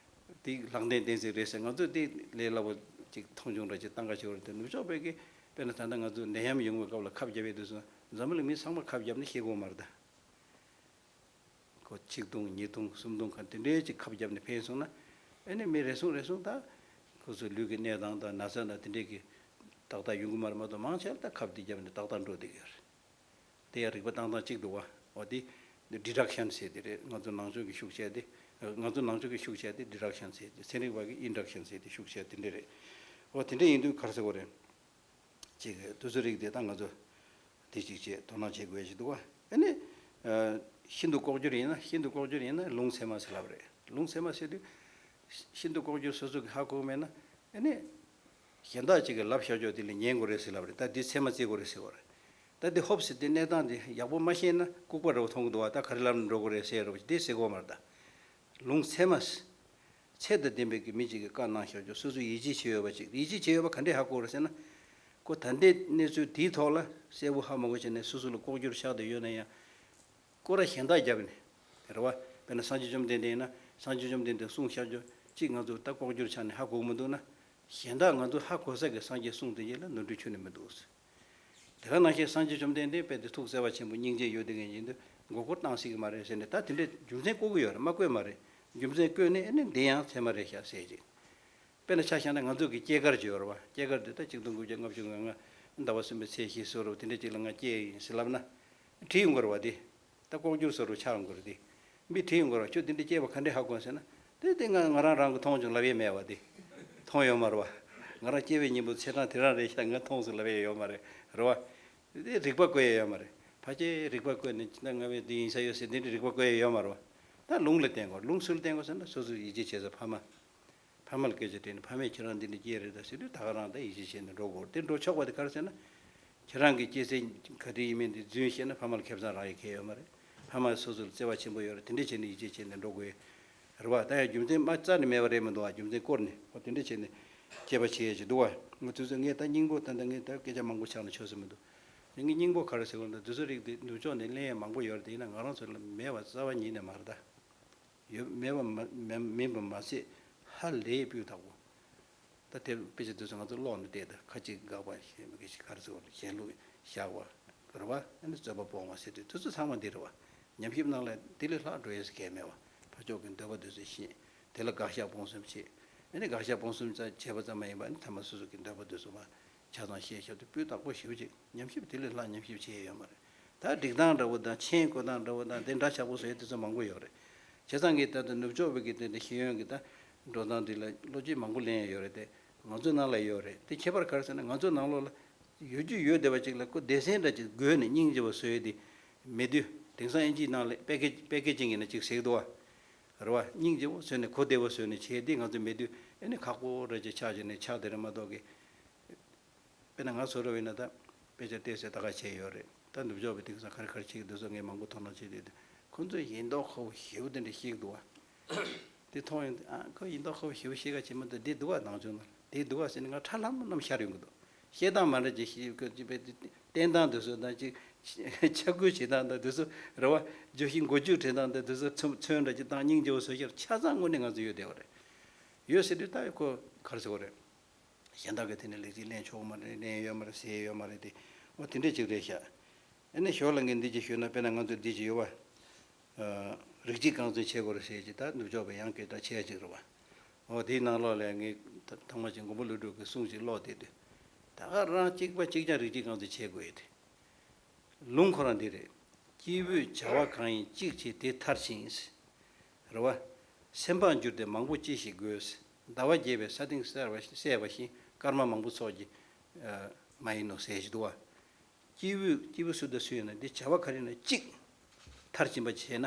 དེ་ལྷག་ལྡན་གཏན་ཚིགས་རེད་ཟེར། ང་ཚོས་དེ་ལས་སླ་པོ་ཅིག་མཐོང་ཆུང་འདྲ་ཅིག་བཏང་ག་ཞུ་བ་རེད་དེ། ནུབ་ཕྱོགས་པས་ཀྱི་དཔེར་ན་ད་ལྟ་ང་ཚོ་ནད་ཡམས་ཡོང་བའི་སྐབས་ལ་ཁབ་བརྒྱབ་ཡས་དུས་སུ་འཛམ་བུ་གླིང་མི་ཚང་མ་ཁབ་བརྒྱབ་ནས་ཤི་དགོས་མ་རེད་ད། ཁོ་ཆིག་སྟོང་ཉིས་སྟོང་སུམ་སྟོང་གང་དེ་འདྲའི་ཅིག་ཁབ་བརྒྱབ་ནས་ཕན་སོང་ན། ཨ་ནི་མི་རེ་ཟུང་རེ་ཟུང་ད་ཁོ་ཚོའི་ལུས་ཀྱི་གནས་སྟངས་དང་ན་ཚ་དང་དེ་འདྲའི་གི་ཏག་ཏག་ཡོང་གི་མ་རེད་མ་གཏོགས། མང་ཆེ་བ་ད་ཁབ་དེ་བརྒྱབ་ནས་ཏག་ཏག་འགྲོ་བསྡད་ཀྱི་ཡོད་རེད། དེ་ཡང་རིག་པ་བཏང་སྟངས་གཅིག་འདུག་བ། འོ་དེ་ཌི་ཌག་ཤན་ཟེར་དེ་རེད། ང་ཚོ་ནང་ཆོས་ཀྱི་ཤུགས་བཤད་དེ། ང་ཚོ་ནང་ཆོས་ཀྱི་ཤུགས་བཤད་དེ་ཌི་ཌག་ཤན་ཟེར་དེ། ཚན་རིག་པ་གི་ཨིན་ཌག་ཤན་ཟེར་དེ་ཤུགས་བཤད་དེ་འདྲ་རེད། འོ་དེ་འདྲ་ཡིན་དུས་ག་རེ་ཟེར་དགོས་རེད། ཅིག་དུས་ཚོད་རིག་དེ་ད་ང་ཚོ་དེ་ཅིག་བྱས་དོ་སྣང་བྱེད་དགོས་ཡ་ཞིག་འདུག་བ། ཨ་ནི། ཨ། ཤིན་ཏུ་ལྐོག་གྱུར་ཡིན་ན། ཤིན་ཏུ་ལྐོག་གྱུར་ཡིན་ན་ལུང་ཚད་མ་ཟེར་ལབ་རེད། ལུང་ཚད་མ་ཟེར་དུས། ཤིན་ཏུ་ལྐོག་གྱུར་སོ་སོ་གི་ཧ་གོ་མེད་ན། ཨ་ནི། གཞན་དག་ཅིག་གིས་ལབ་བཞག་ཆོག་དེ་ལ་ཉན་དགོས་རེད་ཟེར་ལབ་རེད། ད་འདི་ཚད་མ་བརྩི་དགོས་རེད་ཟེར་བ་རེད། ད་འདི་ཧོབ་སེ་དེ་གནས་སྟངས་དེ་ཡག་པོ་མ་ཤེས་ན་ལྐུགས་པ་འདྲ་བོ་མཐོང་གི་འདུག་བ། ད་ག་རེ་ལབ་ན་འགྲོ་དགོས་རེད་ཟེར་རོ་དེ་ཟེར་དགོས་མ་རེད། ད་ལུང་ཚད་མ། ཚད་དང་ལྡན་པའི་གི་མི་ཅིག་གིས་བཀའ་གནང་བཞག་ཆོག་སོ་སོས་ཡིད་ཆེས་བྱེད་འོས་པ་ཅིག་ཡིད་ཆེས་བྱེད་འོས་པ་ག་འདྲས་ཧ་གོ་རེད་ཟེར་ན། ཁོ་ད་ལྟའི་གནས་ཚུལ་དེའི་ཐོག་ལ་གསལ་པོ་ཧ་མ་གོ་བྱས་ནས་སོ་སོ་ལ་ལྐོག་གྱུར་ཆགས་བསྡད་ཡོད་ན་ཡང་། སྐོར་ར་གཞན་དག་བརྒྱབ་ནས། རེད་བ། དཔེར་ན་སངས་རྒྱས་བཅོམ་ལྡན་འདས་ཡིན་ན་སངས་རྒྱས་བཅོམ་ལྡན་འདས་གསུངས་བཞག་ཆོག་གཅིག་ང་ཚོ་ད་ལྐོག་གྱུར་ཆགས་ནས་ཧ་གོ་གི་མི་འདུག་ན། གཞན་དག་ང་ཚོ་ཧ་གོ་ས་གི་སངས་རྒྱས་གསུངས་དེ་ཉིད་ལ་ནོར་འཁྲུལ་ཁྱོན་ནས་མི་འདུག་དེ་ག་ནང་བཞིན་སངས་རྒྱས་བཅོམ་ལྡན་འདས་དཔེ་དེ་ཐུགས་བརྩེ་བ་ཆེན་པོ་སྙིང་རྗེ་ཡོད་དེ་ངས་ཡིན་དུས་མགོ་སྐོར་བཏང་སྲིད་ཀྱི་མ་རེད་ཟེར་ནས། ད་དེ་འདྲའི་རྒྱུ་མཚན་བཀོད་ཀྱི་ཡོད་རེད། མ་བཀོད་མ་རེད། རྒྱུ་མཚན་བཀོད་ནས་ཨེ་ནི་འདི་ཡང་ཚད་མ་རེད་ཤག་ཟེར་ཅིག་དཔེར་ན་ཆ་བཞག་ན་ང་ཚོ་གི་སྐྱེས་སྐར་ཅིག་ཡོད་རེད་བ། སྐྱེས་སྐར་འདི་ད་གཅིག་སྟོང་དགུ་བརྒྱ་ལྔ་བཅུ་ང་ལྔ་ཟླ་བ་གསུམ་པའི་ཚེས་བཞི་སོ་རུ་དེ་འདྲ་ཅིག་ལ་ང་སྐྱེས་ཡིན་ཟེར་ལབ་ན། བྲིས་ཡོང་གི་རེད་བ་དེ། ད་ལྐོག་གྱུར་སོ་རུ་ཆགས་ཡོང་གི་རེད་དེ། མི་བྲིས་ཡོང་གི་རེད་བ། ཁྱོད་དེ་འདྲ་སྐྱེས་པ་ག་འདྲས་ཧ་གོ་ཟེར་ན། དེ་དེ་ང་ང་རང་རང་གི་མཐོང་བྱུང་ལབ་ཡས་མེད་བ་དེ། མཐོང་ཡོད་མ་རེད་བ། ང་རང་སྐྱེས་པའི་ཉིན་མོ་ཚེས་གྲངས་དེ་རང་རེད་ཤག་ང་མཐོང་སོང་ལབ་ཡས་ཡོད་མ་རེད། རེད་བ། དེ་རིག་པ་བཀོད་ཡས་ཡོད་མ་རེད། ཕལ་ཆེར་རིག་པ་བཀོད་ནས་ད་ང་བས་འདི་ཡིན་ས་ཡོད་ཟེར་དེ་འདྲ་རིག་པ་བཀོད་ཡས་ཡོད་མ་རེད་བ། ད་ལུང་ལ་བརྟེན་དགོས། ལུང་སུ་ལ་བརྟེན་དགོས་ཟེར་ན་སོ་སོའི་ཡིད་ཆེས་བྱེད་ས་ཕ་མ། ཕ་མ་ལ་སྐད་ཆ་དྲིས་ནས་ཕ་མས་ཁྱེད་རང་འདི་འདྲ་སྐྱེས་རེད་ད་ཟེར་དུས་ད་ག་རང་ད་ཡིད་ཆེས་བྱས་ནས་འགྲོ་དགོས། དེ་འགྲོ་ཆོག་པ་དེ་ག་རེ་ཟེར་ན། ཁྱེད་རང་གི་སྐྱེས་ཚེས་ག་དུས་ཡིན་མིན་དེ་རྫུན་བཤད་ན་ཕ་མ་ལ་ཁེ་བཟང་རག་ཡ་གང་ཡོད་མ་རེད། ཕ་མ་སོ་སོ་ལ་བརྩེ་བ་ཆེན་པོ་ཡོད་རེད། དེ་འདྲ་བྱས་ནས་ཡིད་ཆེས་བྱས་ནས་འགྲོ་དགོས་རེད་བ། ད་ཡང་རྒྱུ་མཚན་མ་རྩ་ནས་མེད་པ་རེད་མི་འདུག་བ། རྒྱུ་མཚན་བསྐོར་ནས་ཨོ་དེ་འདྲ་བྱས་ནས་སྐྱེས་པ་བྱེད་ཡ་ཅིག་འདུག་བ། ང་དུས་ཚོད་ངས་ད་སྙིང་པོ་ད་ལྟ་ངས་ད་སྐད་ཆ་མང་པོ་ཆགས་ན་ཆོག་ས་མི་འདུག་ངས་སྙིང་པོ་ག་རེ་ཟེར་དགོས་ན་ད་དུས་ཚོད་རིགས་དེ་ནུབ་ཕྱོགས་ནས་གླེང་ཡ་མང་པོ་ཡོད་རེད། དེ་ཡིན་ན་ང་རང་ཚོ་ལ་མེད་པ་རྩ་བ་ཉིད་ནས་མ་རེད་ད། ཡོད་མེད་པ་མ་མེད་མིན་པ་མ་ཟད་ཧ་ལས་སྤུས་དག་པོ། ད་དེ་དཔེ་ཆ་དེ་ཚོ་ང་ཚོ་ཀློག་ནས་བལྟས་ད་ཁ་ཅིག་དགག་པ་ཞེས་མི་དགེ་ཞིག་ག་རེ་ཟེར་བ་ཞེན་ལུགས་བཞག་པ་རེད་བ། ཨ་ནི་རྩོད་པ་སྤོང་བ་ཟེར་དུས་དེ་ཚོ་ཚང་མ་འདི་རེད་བ། ཉམས་ཞིབ་གནང་ལ་དེ་ལས་ལྷག་འགྲོ་ཡས་གང་ཡང་མེད་བ། ཕར་ཕྱོགས་ཀྱི་འདོད་པ་དེ་ཚོ་ཤེས། དེ་ལ་དགག་བཞག་སྤོང་གསུམ་བྱེད། ཨ་ནི་དགག་བཞག་སྤོང་གསུམ་ཙམ་བྱས་པ་ཙམ་མ་ཡིན་པ་ཨ་ནི་ཐ་མ་སོ་སོ་གི་འདོད་པ་དེ་ཚོ་མ། ཆ་ཚང་ཤེས་བྱ་དེ་སྤུས་དག་པོ་ཞེ་པོ་ཅིག་ཉམས་ཞིབ་དེ་ལས་ལྷག་ཉམས་ཞིབ་བྱས་ཡོད་མ་རེད། ད་སྒྲིག་སྟངས་འདྲ་བོ་དང་མཆན་བཀོད་སྟངས་འདྲ་བོ་དང་དེ་འདྲ་ཆགས་པོ་བཟོ་ཡས་དེ་ཚོ་མང་པོ་ཡོད་རེད། བྱས་ཙང་གི་ད་ལྟ་ནུབ་ཕྱོགས་པའི་གི་དེ་འདྲ་ཤེས་ཡོན་གི་ད་འགྲོ་སྟངས་འདི་ལ་བློ་སྐྱེད་མང་པོ་ལེན་ཡ་ཡོད་རེད་དེ། ང་ཚོའི་ནང་ལ་ཡོད་རེད་དེ། ཁྱད་པར་ག་རེ་ཟེར་ན་ང་ཚོའི་ནང་ལོགས་ལ་ཡོད་རྒྱུ་ཡོད་བསྡད་པ་ཅིག་ལ་ཁོ་སྡེ་ཚན་འདྲ་ཅིག་བགོས་ནས་སྙིང་རྗེ་བོ་བཟོ་ཡས་དེ་མེད་དུས། དེང་སང་ཨིན་ཇིའི་ནང་ལ་པེ་ཀེ་པེ་ཀེ་ཅིང་ཡིན་ན་ཅིག་ཟེར་གི་འདུག་བ། རེད་བ། སྙིང་རྗེ་བོ་བཟོས་ནས་གོ་བདེ་བོ་བཟོས་ནས་བྱས་དེ་ང་ཚོ་མེད་དུས་ཨེ་ནི་ཁག་པོ་འདྲ་ཅིག་ཆགས་བྱས་ནས་ཆགས་དེ་རེད་མ་གཏོགས་གི། དཔེར་ན་ང་ཚོ་རུ་བས་ན་ད་དཔེ་ཆ་བལྟས་ཚེ་ད་ག་བྱས་ཡོད་རེད། ད་ནུབ་ཕྱོགས་པའི་དེང་སང་ག་རེ་ག་རེ་བྱེད་ཀྱི་འདུག་ཟེར་ངས་མང་པོ་དོ་སྣང་བྱེད་དུས་དེ་ཁོ་ཚོས་ཡིན་མདོག་ཁ་པོ་ཞེ་པོ་དེ་འདྲ་བཤད་ཀྱི་འདུག་བ། དེ་མཐོང་ཡོང་དུས་ཨ་ཁོ་ཡིན་མདོག་ཁ་པོ་ཞེ་པོ་བཤད་ག་བྱེད་མ་འདུག་དེ་འདུག་བ་ནང་ཆུང་ན་དེ་འདུག་བ་ཟེར་ནས་ང་ཁྲ་ལྷམ་ལྷམ་ཤར་ཡོང་གི་འདུག་བཤད་སྟངས་མ་འདྲ་ཅིག་བཤད་ཀྱི་དཔེ་བསྟན་སྟངས་དེ་ཚོ་དང་ཅིག་ཆ་བགོས་བྱེད་སྟངས་དང་དེ་ཚོ་རེད་བ། བརྗོད་གཞི་མགོ་བརྗོད་བྱེད་སྟངས་དང་དེ་ཚོ་ཚོན་ཚོན་འདྲ་ཅིག་བཏང་སྙིང་རྗེ་བོ་བཟོ་ཤར་ཆ་ཚང་དངོས་གནས་ང་ཚོ་ཡོད་བསྡད་པ་རེད། ཡོད་ཟེར་དུས་ད་ཁོ་ག་རེ་ཟེར་བ་རེད། གཞན་དག་གིས་དེ་ནས་ལེགས་སྐྱེས་ལེན་ཆོག་མ་རེད། ལེན་ཡོད་མ་རེད། ཟེར་ཡོད་མ་རེད་དེ། འོ་དེ་འདྲས་ཅིག་རེད་ཤག་ཨ་ནི་ཞོར་ལ་ངས་འདི་ཅིག་ཞུས་ན་དཔེར་ན་ང་ཚོ་འདི་ཅིག་ཡོད་བ། རིགས་གཅིག་རྐང་འཛིན་བྱེད་དགོས་རེད་ཟེར་གྱི་ད་ནུབ་ཕྱོགས་པའི་ཡང་སྐད་གྲགས་ཆེ་ཡ་ཅིག་རེད་བ། འོ་དེའི་ནང་ལོགས་ལ་ངས་ད་ཐོག་མ་ཅིག་མགོན་པོ་ཀླུ་སྒྲུབ་ཀྱི་གསུང་ཅིག་ཀློག་བསྡད་དུས། ད་ག་རང་གཅིག་པ་གཅིག་རྐྱང་རིགས་གཅིག་རྐང་འཛིན་བྱེད་དགོས་ཡོད་དེ། ལུང་ཁོ་རང་འདི་རེད། སྐྱེས་བུས་བྱ་བ་གང་ཡིན་གཅིག་བྱས་དེ་མཐར་ཕྱིན། རེད་བ། སེམས་འཕགས་འགྱུར་ཏེ་མང་པོ་ཅི་ཞིག་དགོས། ཟླ་བ་རྒྱས་པའི་ས་སྟེང་གསལ་བ་གསལ་བ་བཞིན་སྐར་མ་མང་པོ་ཚོགས་ཀྱིས་མ་ཡིན་ནོ་ཟེར་བཞིན་འདུག་བ། སྐྱེས་བུ་སྐྱེས་བུ་སུ་དང་སུ་ཡིན་ན་འདི་བྱ་བ་ག་རེ་ཡིན་ན་གཅིག་མཐར་ཕྱིན་པ་བྱས་ན་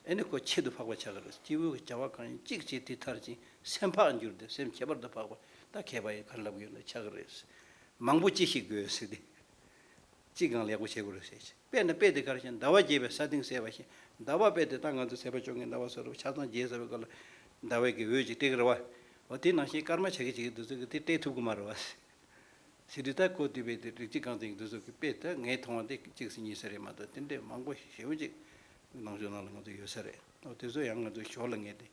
ཨེ་ནི་ཁོ་ཁྱད་དུ་འཕགས་པ་ཆགས་ཀྱི་རེད། སྐྱེས་བུ་གི་བྱ་བ་གང་ཡིན་གཅིག་བྱས་དེ་མཐར་ཕྱིན་སེམས་འཕགས་འགྱུར་ཏེ་སེམས་ཁྱད་པར་དུ་འཕགས་པ་ད་མཁས་པ་ཡིས་ག་རེ་ལབ་ཀྱི་ཡོད་ན་ཆགས་ཀྱི་རེད། མང་པོ་ཅི་ཞིག་དགོས་ཟེར་ཏེ། གཅིག་གང་ལེགས་པོ་བྱེད་དགོས་རེད་ཟེར་གྱི། དཔེར་ན་དཔེ་དེ་ག་རེ་བཤད་ཟླ་བ་རྒྱས་པའི་ས་སྟེང་གསལ་བ་བཞིན་ཟླ་བ་དཔེ་དེ་ད་ང་ཚོ་ཚེས་པ་བཅོ་ལྔའི་ཟླ་བ་སོགས་རེད་བ། ཆ་ཚང་རྒྱས་ཟེར་བའི་སྐབས་ལ་ཟླ་བའི་གི་འོད་ཅིག་སྤྲད་ཀྱི་རེད་བ། འོ་དེ་ནང་བཞིན་སྐར་མ་བྱ་གི་བྱེད་ཀྱི་དུས་ཚོད་ཀྱི་དེ་སྤྲད་ཐུབ་ཀྱི་མ་རེད་བ། ཟེར་དུས་ད་ཁོ་དེ་བས་དེ་རིགས་གཅིག་རྐང་འཛིན་གྱི་དུས་ཚོད་ཀྱི་དཔེ་ད་ངས་མཐོང་བ་དེ་གཅིག་ཟེར་གཉིས་ཟེར་རེད་མ་གཏོགས་དེ་འདྲས་མང་པོ་ཞེ་པོ་ཅིག་ནང་ཆོས་ནང་ལ་ང་ཚོ་ཡོད་ས་རེད། འོ་དེ་ཚོ་ཡང་ང་ཚོ་ཞོར་ལ་ངས་དེ།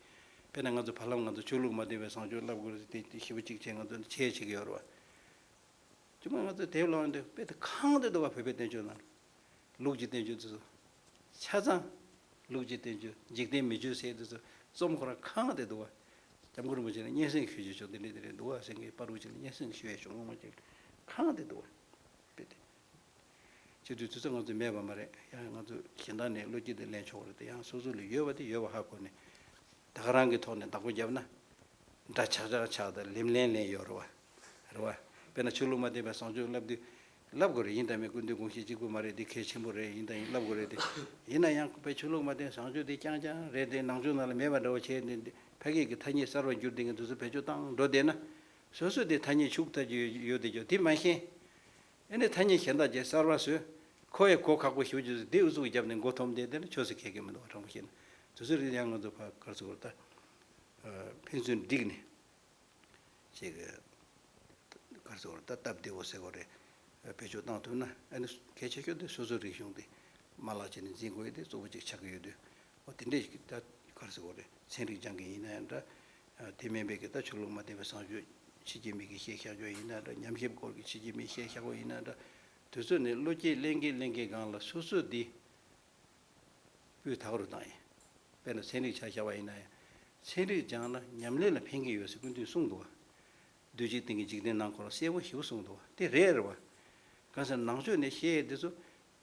དཔེར་ན་ང་ཚོ་བར་ལམ་ང་ཚོ་ཆོས་ལུགས་མ་འདྲེས་པའི་བཟང་སྤྱོད་བསླབ་དགོས་རེད་དེ་དེ་ཞེ་པོ་ཅིག་བྱས་ང་ཚོ་འདི་བྱས་བྱེད་ཀྱི་ཡོད་རེད་བ། ཅི་མ་ང་ཚོ་དེབ་ཀློག་འདི་དཔེ་དེ་གང་དེ་འདུག་བ། བོད་པའི་བསྟན་བཅོས་ནང་ལུགས་ཀྱི་བསྟན་བཅོས་དེ་ཚོ་ཆ་ཚང་། ལུགས་ཀྱི་བསྟན་བཅོས་འཇིག་རྟེན་མི་ཆོས་ཟེར་དེ་ཚོ་རྩོམ་ཁོ་རང་གང་དེ་འདུག་བ། སྐྱབས་མགོན་རིན་པོ་ཆེ་ལ་སྙན་སེང་ཞུ་རྒྱུ་ཆོག་འདི་འདྲ་འདི་འདྲ་འདུག་བ་ཟེར་མཁན་པར་རིས་ཅིག་ལ་སྙན་སེང་ཞུ་ཡས་ཤོག་སྔོན་མ་ཅིག་གང་དེ་འདུག་བ། དཔེ་དེ། བྱེད་དུས་དུས་ཚོད་ང་ཚོ་མེད་པ་མ་རེད། ཡང་ང་ཚོ་གཞན་དག་ནས་བློ་སྐྱེད་དེ་ལེན་ཆོག་རེད་དེ་ཡང་སོ་སོ་ལ་ཡོད་པ་དེ་ཡོད་པ་ཧ་གོ་ནས། ད་ག་རང་གི་ཐོག་ནས་བདག་པོ་བརྒྱབ་ན། འདྲ་ཆགས་ཆགས་ཆགས་དང་ལེམ་ལེན་ལེན་ཡོད་རེད་བ། རེད་བ། དཔེར་ན་ཆོས་ལུགས་མ་བསྟེན་པའི་བཟང་སྤྱོད་བསླབ་དུས། བསླབ་དགོས་རེད། ཡིན་དང་མིན་ཀུན་འདུས་དགོངས་གཞི་གཅིག་པུ་མ་རེད་འདི་གལ་ཆེན་པོ་རེད། ཡིན་དང་ཡིན་བསླབ་དགོས་རེད་དེ། ཡིན་ན་ཡང་དཔེ་ཆོས་ལུགས་མ་བསྟེན་བཟང་སྤྱོད་དེ་རྐྱང་རྐྱང་རེད་དེ་ནང་ཆོས་ནང་ལ་མེད་པ་འདྲ་བོ་བྱས་ནས་འདི་ཕ་སྐད་ཀྱི་ཐ་སྙད་གསར་བ་བསྒྱུར་དེ་ངས་དུས་ཚོད་བེད་སྤྱོད་བཏང་འགྲོ་བསྡད་ན། སོ་སོ་དེ་ཐ་སྙད་ཕྱུག་ཐ་ཅི་ཡོད་དེ་ཅོ་དེ་མ་ཤེས། ཨེ་ནས་ཐ་སྙད་གཞན་དག་ཅིག་གསར་བ་བཟོས། ཁོ་ཡི་གོ་ཁག་པོ་ཞུ་རྒྱུ་དེ་ཨུ་ཚུགས་བརྒྱབ་ནས་མགོ་འཐོམ་བསྡད་དེ་ན་ཆོས་སུ་ཁེགས་ཀྱི་མི་འདུག་བ། དྲང་པོ་བཤད་ན་དུས་ཚོད་རེ་ཡང་ང་ཚོ་ཕར་གར་སོ་བར་ད་ཕན་ཚུན་འགྲིག་ནས་ཅིག་གར་སོ་བར་ད་སྟབས་བདེ་བོ་ཟེར་བ་རེ་བེད་སྤྱོད་བཏང་ཐུབ་ན། ཨ་ནི་གལ་ཆེ་ཤོས་དེ་སོ་སོའི་རིག་གཞུང་དེ་མ་བརླག་བྱས་ནས་འཛིན་དགོས་ཡ་དེ་གཙོ་བོ་གཅིག་ཆགས་ཀྱི་ཡོད་དུས། འོ་དེ་འདྲས་ཀྱི་ད་ག་རེ་ཟེར་དགོས་རེད། ཚན་རིག་སྦྱང་མཁན་ཡིན་ན་ཡང་འདྲ། དེ་མིན་པའི་གི་ད་ཆོས་ལུགས་མ་བརྟེན་པའི་བཟང་སྤྱོད་ཕྱི་རྒྱལ་མི་གི་བཤད་བཞག་རྒྱུ་ཡིན་ན་འདྲ། ཉམས་ཞིབ་སྐོར་གྱི་ཕྱི་རྒྱལ་མི་བཤད་བཞག་པ་ཡིན་ན་འདྲ། དུས་ཚོད་ནས་བློ་སྐྱེད་ལེན་གྱིན་ལེན་གྱིན་སྒང་ལ་སོ་སོ་འདི་སྤུས་དག་རུ་བཏང་ཡིན། དཔེར་ན་ཚན་རིག་ཆ་བཞག་པ་ཡིན་ན་ཡང་། ཚན་རིག་སྦྱངས་ན་ཉམས་ལེན་ལ་ཕན་གྱི་ཡོད་ཟེར་སྐུ་མདུན་གསུངས་འདུག་བ། རྡུལ་གཅིག་སྟེང་གི་འཇིག་རྟེན་ནང་ཁོ་རང་གསལ་པོ་ཞེ་པོ་གསུངས་འདུག་བ། དེ་རེད་རེད་བ། གང་ཟེར་ནང་ཆོས་ནས་བཤད་ཡས་འདི་ཚོ་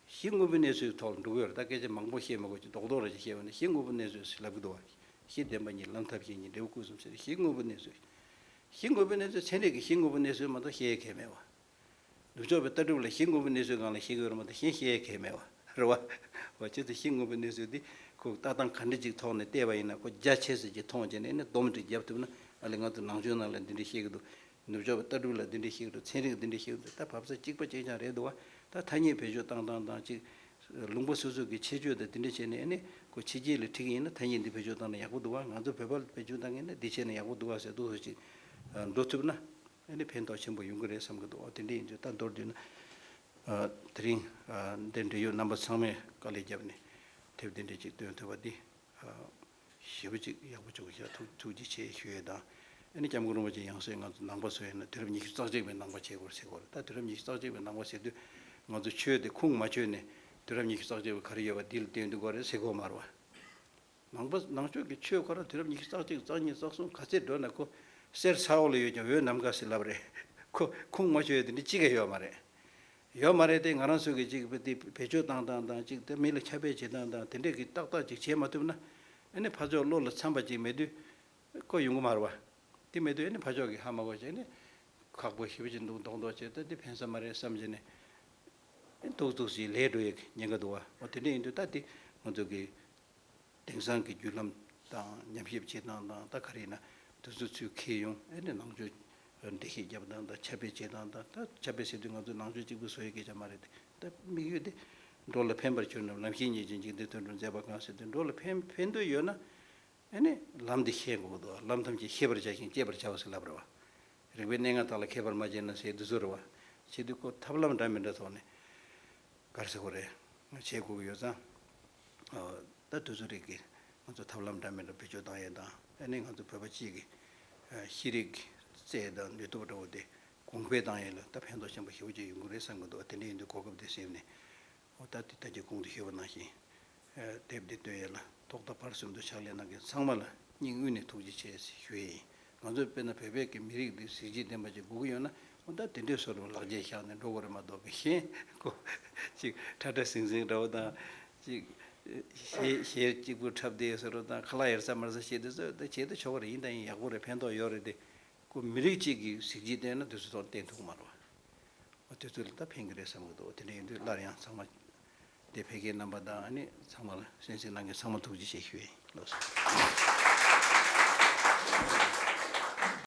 གཞི་དངོས་པོའི་གནས་ཚུལ་ཐོག་ལ་འགྲོ་གི་ཡོད་རེད། ད་སྐད་ཆ་མང་པོ་བཤད་མ་དགོས་ཀྱི་རྡོག་རྡོག་རེ་ཞིག་བཤད་པ་ནི་གཞི་དངོས་པོའི་གནས་ཚུལ་ཟེར་ལབ་ཀྱི་འདུག་བ། གཞི་བདེན་པ་གཉིས། ལམ་ཐབས་ཤེས་གཉིས། འབྲས་བུ་སྐུས་གསུམ་ཟེར་གཞི་དངོས་པོའི་གནས་ཚུལ། གཞི་དངོས་པོའི་གནས་ཚུལ་ཚན་རིག་གི་གཞི་དངོས་པོའི་གནས་ཚུལ་མ་གཏོགས་བཤད་ཡས་གང་ཡང་མེད་བ། ནུབ་ཕྱོགས་པའི་ལྟ་གྲུབ་ལ་གཞི་དངོས་པོའི་གནས་ཚུལ་སྒང་ལ་བཤད་ཀྱི་ཡོད་རེད་མ་གཏོགས་གཞན་བཤད་ཡས་གང་ཡང་མེད་བ་རེད་བ། བ་ཅི་ཚོ་གཞི་དངོས་པོའི་གནས་ཚུལ་འདི་ཁོ་ལྟ་སྟངས་ག་འདྲ་ཅིག་ཐོག་ནས་བལྟས་པ་ཡིན་ན་ཁོ་རྒྱ་ཆེ་ས་ཅིག་མཐོང་བྱས་ནས་ནི་སྡོམ་འདྲ་བརྒྱབ་ཐུབ་ན། ཨ་ལས་ང་ཚོ་ནང་ཆོས་ནང་ལ་འདི་འདྲ་བཤད་ཀྱི་འདུག་ནུབ་ཕྱོགས་པའི་ལྟ་གྲུབ་ལ་འདི་འདྲ་བཤད་ཀྱི་འདུག་ཚན་རིག་འདི་འདྲ་བཤད་ཀྱི་འདུག་ད་བབས་ས་གཅིག་པ་གཅིག་རྐྱང་རེད་འདུག་བ། ད་ཐ་སྙད་བེད་སྤྱོད་བཏང་སྟངས་དང་གཅིག་ལུང་པ་སོ་སོ་གི་ཁྱད་ཆོས་དང་འདི་འདྲ་བྱས་ནས་ཨ་ནི་ཁོ་ཕྱི་རྒྱལ་ལ་ཁྲིད་ཀྱི་ཡིན་ན་ཐ་སྙད་འདི་བེད་སྤྱོད་བཏང་ན་ཡག་པོ་འདུག་བ། ང་ཚོ་བོད་པ་ལ་བེད་སྤྱོད་བཏང་གི་ཡིན་ན་འདི་བྱས་ན་ཡག་པོ་འདུག་བ་ཟེར་འདུག་སེ་ཅིག་འགྲོ་ཐུབ་ན་ཨ་ནི་ཕན་ཐོགས་ཆེན་པོ་ཡོང་གི་རེད་བསམ་གི་འདུག་འོ་དེ་འདྲ་ཡིན་དུས་ད་མདོར་བསྡུས་ན། ཨ། དེ་རིང་ཨ་འདི་འབྲེལ་ཡོད་རྣམ་པ་ཚང་མས་དཀའ་ལས་བརྒྱབ་ནས་དེབ་འདི་འདྲ་ཅིག་བཏོན་ཐུབ་པ་འདི། ཨ། ཞེ་པོ་ཅིག་ཡག་པོ་བྱུང་ཤག་ཐུགས་ཐུགས་རྗེ་ཆེ་ཞུ་ཡས་དང་། ཨ་ནི་སྐྱབས་མགོན་རིན་པོ་ཆེ་ཡང་སེ་ང་ཚོ་ནང་པ་ཚོ་ཡིན་ན་དུས་རབས་ཉི་ཤུ་རྩ་གཅིག་པའི་ནང་པ་བྱེད་དགོས་ཟེར་གོ་རེད། ད་དུས་རབས་ཉི་ཤུ་རྩ་གཅིག་པའི་ནང་པ་ཟེར་དུས་ང་ཚོ་ཆོས་དེ་ཁུངས་མ་ཆོད་ནས་དུས་རབས་ཉི་ཤུ་རྩ་གཅིག་པའི་ག་རེ་ཡོད་པ་འདི་ལ་བརྟེན་དུས་གོ་རེད་ཟེར་གོ་མ་རེད་བ། ནང་པ་ནང་ཆོས་ཀྱི་ཆོས་ཁོ་རང་དུས་རབས་ཉི་ཤུ་རྩ་གཅིག་རྩ་གཉིས་རྩ་གསུམ་ག་ཚད་འགྲོ་ན་ཁོ་གསེར་ས་འོག་ལ་ཡོད་ཀྱང་འོད་ནམ་མཁའ་ཟེར་ལབ་རེད། ཁོ་ཁུངས་མ་ཆོད་ཡས་དེ་འདྲ་གཅིག་ཀྱང་ཡོད་མ་རེད། ཡོད་མ་རེད་དེ། ང་རང་ཚོ་གི་ཅིག་དེ་བེད་སྤྱོད་བཏང་སྟངས་དང་ཅིག་དེ་མི་ལ་ཁྱབ་སྤེལ་བྱེད་སྟངས་དང་དེ་འདྲས་ཀྱི་ཏག་ཏག་ཅིག་བྱེད་མ་ཐུབ་ན་ཨ་ནི་ཕར་ཕྱོགས་བློ་ལ་འཚམ་པ་ཅིག་མེད་དུས་ཁོ་ཡོང་གི་མ་རེད་བ། དེ་མེད་དུས་ཨ་ནི་ཕར་ཕྱོགས་ཀྱི་ཧ་མ་གོ་བྱས་ནས་ཁག་པོ་ཞེ་པོ་ཅིག་འདུག་རྡོག་རྡོག་བྱས་ཏེ་དེ་ཕན་ས་མ་རེད་བསམ་བྱས་ནས་ཨ་ནི་ཏོག་ཏོག་ཅིག་ལས་འགྲོ་ཡས་ཉེན་ཁ་འདུག་བ། འོ་དེ་འདྲས་ཡིན་དུས་ད་དེ་ང་ཚོ་གི་དེང་སང་གི་བརྒྱུད་ལམ་དང་ཉམས་ཞིབ་བྱེད་སྟངས་དང་ད་ག་རེ་ཡིན་ན་དུས་ཚོད་ཚུར་འཁྱེར་ཡོང་ཨེ་ནས་ནང་ཆོས་འགྲེལ་བཤད་རྒྱབ་སྟངས་དང་ཁྱབ་སྤེལ་བྱེད་སྟངས་དང་ད་ཁྱབ་སྤེལ་ཟེར་དུས་ང་ཚོ་ནང་ཆོས་གཅིག་པུ་བཟོ་ཡི་སྐད་ཆ་མ་རེད་དེ། ད་དམིགས་ཡུལ་དེ་འགྲོ་ལ་ཕན་པར་གྱུར་ན་ལམ་ཤེས་ཉིད་ཀྱིས་འཇིག་རྟེན་དོན་སྒྲུབ་མཛད་པ་གང་ཟེར་དུས་འགྲོ་ལ་ཕན་ཕན་འདོད་ཡོད་ན་ཨེ་ནས་ལམ་འདི་ཤེས་དགོས་འདུག་ལམ་ཐམས་ཅད་ཤེས་པར་བྱ་ཞིང་སྤྱད་པར་བྱའོ་ཟེར་ལབ་རེད་བ། རིག་པའི་གནས་ལྔ་དག་ལ་མཁས་པར་མ་བྱས་ན་ཟེར་འདི་ཚོ་རེད་བ། བྱེད་དུས་ཁོ་ཐབས་ལམ་འདྲ་མི་འདྲ་ཐོག་ནས་ག་རེ་ཟེར་དགོས་རེད། བྱེད་དགོས་ཀྱི་ཡོད་ཙང་། ཨ། ད་དུས་ཚོད་རིག་གི་ང་ཚོ་ཐབས་ལམ་འདྲ་མི་འདྲ་བེད་སྤྱོད་བཏང་ཡས་དང་ཨ་ནི་ང་ཚོ་བོད་པ་སྤྱི་གི་ཨ་ཤེས་རིག་རྩལ་དང་ནུས་སྟོབས་འདྲ་བོ་དེ་གོང་འཕེལ་བཏང་ཡས་ལ་ད་ཕན་ཐོགས་ཆེན་པོ་ཞེ་པོ་ཅིག་ཡོང་གི་རེད་བསམ་གི་འདུག་དེ་འདྲ་ཡིན་དུས་གོ་སྐབས་དེ་ཟིན་ནས། འོ་ད་དེ་ད་ཀྱི་གོང་དུ་ཞུས་པ་ནང་བཞིན། ཨ། དེབ་འདི་བཏོན་ཡས་ལ་ཐོག་མཐའ་བར་གསུམ་དུ་ཕྱག་ལས་གནང་མཁན་ཚང་མ་ལ་སྙིང་དབུས་ནས་ཐུགས་རྗེ་ཆེ་ཞུ་ཡས་ཡིན། ང་ཚོས་དཔེར་ན་བོད་པའི་གི་མི་རིགས་འདི་གཟི་བརྗིད་ལྡན་པ་ཅིག་དགོས་ཀྱི་ཡོད་ན་འོ་ད་དེ་འདྲའི་བཟོ་འདྲ་ལག་རྗེས་བཞག་ནས་འགྲོ་དགོས་རེད་མ་གཏོགས་གཞན་ཁོ་ཅིག་ཁྲ་ཁྲ་ཟིང་ཟིང་འདྲ་བོ་དང་ཅིག་གཞས་གཞས་གཅིག་པུ་འཁྲབ་བསྡད་བཟོ་འདྲ་དང་ཁ་ལག་ཡར་ཟ་མར་ཟ་བྱེད་དུས་ཚོད་ད་བྱེད་དུ་ཆོག་གི་རེད། ཡིན་དང་ཡིན་ཡག་པོ་རེད། ཕན་ཐོགས་ཡོད་རེད་དེ། ཁོ་མི་རིགས་གཅིག་གི་གཟི་བརྗིད་བསྟན་ན་དུས་ཚོད་ཐོག་བསྟན་ཐུབ་མ་རེད་བ། འོ་དུས་ཚོད་ལ་ད་ཕན་གི་རེད་བསམ་གི་འདུག་དེ་འདྲ་ཡིན་དུས་སླར་ཡང་ཚང་མ་དེ་ཕ་གིའི་རྣམ་པ་དང་ཨ་ནི་ཚང་མ་ལ་གསན་གཟིགས་གནང་མཁན་ཚང་མ་ཐུགས་རྗེ་ཆེ་ཞུ་ཡ་ཡིན། ལགས་སོ།